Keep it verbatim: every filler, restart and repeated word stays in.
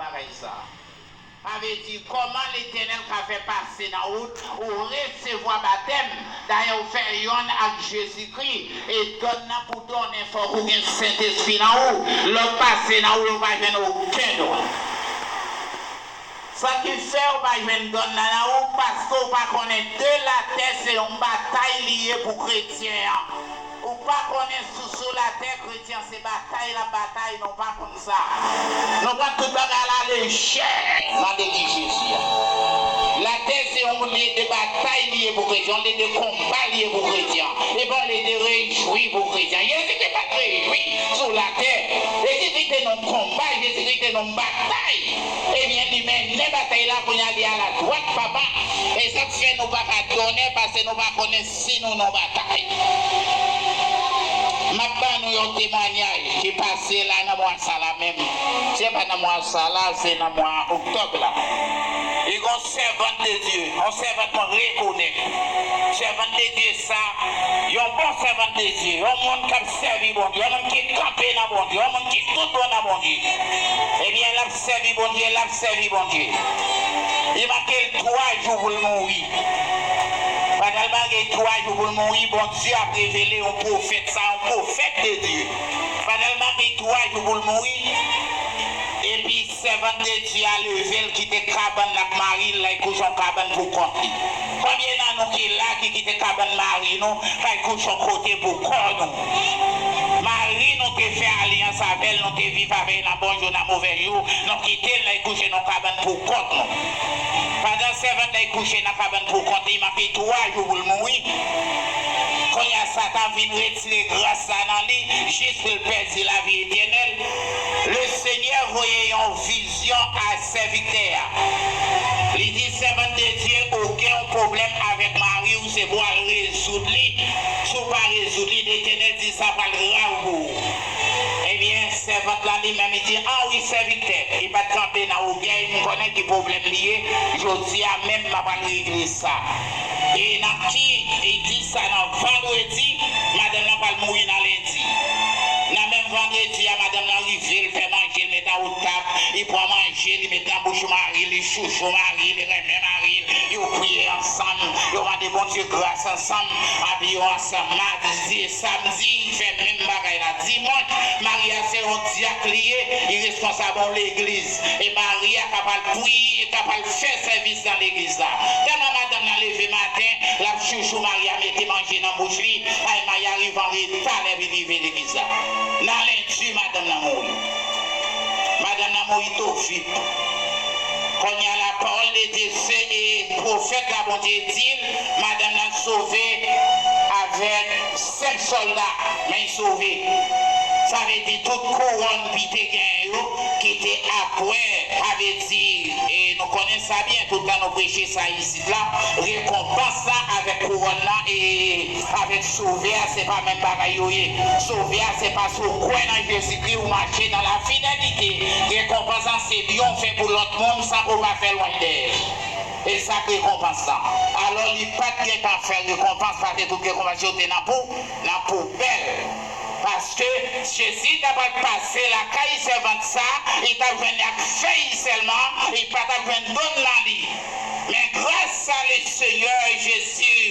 bagay sa. Sa vle di, kòman Letènèl ka fè pase nan wout, ou resevwa batèm, dayè ou fè yonn ak Jezikri, e dòn nan pou donnen, fòk ou gen Sentespri nan ou. Lè w pase nan ou, yo pa jwenn okenn dwa. Sa ki fè ou pa jwenn dòn nan nan ou, paske ou pa konnen de latè se yon batay li ye pou kretyen an. Ou pa konnen sou, sou latè kretyen se batay l ap batay, nou pa konn sa. Nou pran tout bagay la lejè nan legliz Jezi a. Latè se yon lye de batay li ye pou kretyen, yon lye de konba li ye pou kretyen, e pa yon lye de rejwi pou kretyen. Jezikri pa t rejwi sou latè. Jezikri te nan konba, Jezikri te nan batay. Ebyen, li mennen batay la, kounye a li aladwat Papa. E sa k fè nou pa ka donnen, paske nou pa konnen si nou nan batay. M ap ban nou yon temwayaj ki pase la nan mwa sa la menm. Se pa nan mwa sa la, se nan mwa oktòb la. E gon sèvant de Dye, yon sèvant mwen rekonèt. Sèvant de Dye sa, yon bon sèvant de Dye, yon moun k ap sèvi Bondye, yon moun ki kanpe nan Bondye, yon moun ki tout bon nan Bondye. Ebyen, l ap sèvi Bondye, l ap sèvi Bondye. Li manke l twa jou pou l mouri. Pandan l manke twa jou pou l mouri, Bondye ap revele yon pwofèt, sa yon pwofèt de Dye. Pandan l manke twa jou pou l mouri, epi sèvant de Dye a leve l kite kabann l ak mari l, l al kouche yon kabann pou kont li. Konbyen nan nou ki la ki kite kabann mari nou, k al kouche yon kote pou kò nou? Mari nou te fè alyans avè l, nou te viv avè l nan bon jou, nan movè jou, nou kite l, l al kouche nan kabann pou kont nou. Pandan sèvant la kouche nan kabann pou kont li, manke twa jou pou l mouri. Kounye a, Satan vin retire gras la nan li, jis pou l pèdi lavi etènèl. Le Seigneur voye yon vizyon a sèvitè a. Li di, sèvant de Dye, ou gen yon pwoblèm avèk mari w, se pou w al rezoud li. Si w pa rezoud li, Letènèl di sa pral grav pou ou. Ebyen, sèvant la li menm, li di, a wi, sèvitè. Li pa t kanpe nan ogèy, m konnen ki pwoblèm li ye. Jodi a menm, m ap al regle sa. E nan ki, li di sa nan vandredi, madanm nan pral mouri nan lendi. Nan menm vandredi a, madanm nan rive, l fè manje, l met anwo tab, li pran manje, li met nan bouch mari l, li chouchou mari l, li renmen mari l, yo priye ansanm, yo mande Bondye gras ansanm, abiye ansanm. Madi, samdi, fè menm bagay la. Dimanch, mari a se yon dyak li ye, li responsab yon legliz. E mari a ka pral priye, ka pral fè sèvis nan legliz la. Tèlman madanm nan leve maten, l ap chouchou mari a, mete manje nan bouch li, ay mari a rive an reta lè li rive legliz la. Nan lendi, madanm nan mouri. Madanm nan mouri tou vit. Kounye a, la parole de Dieu se, e pwofèt la, Bondye di l, madanm nan sove avèk senk sòlda, men l sove. Sa vle di tout kouwòn li te genyen yo, ki te apwè, sa vle di, e nou konnen sa byen, tout tan nou preche sa isit la, rekonpans la avèk kouwòn nan, e avèk sove a, se pa menm bagay yo ye. Sove a, se paske w kwè nan Jezikri, ou mache nan lafidelite. Rekonpans lan, se byen w fè pou lòt moun san ke w pa fè lwanj dèyè l. E sa k rekonpans lan. Alò, li pa t gentan fè rekonpans, paske tout rekonpans yo te nan pou, nan poubèl. Paske Jezi ta pral pase lakay sèvant sa, li t ap jwenn ak fèy sèlman, li pa t ap jwenn dòn nan li. Men gras a le Seigneur Jésus,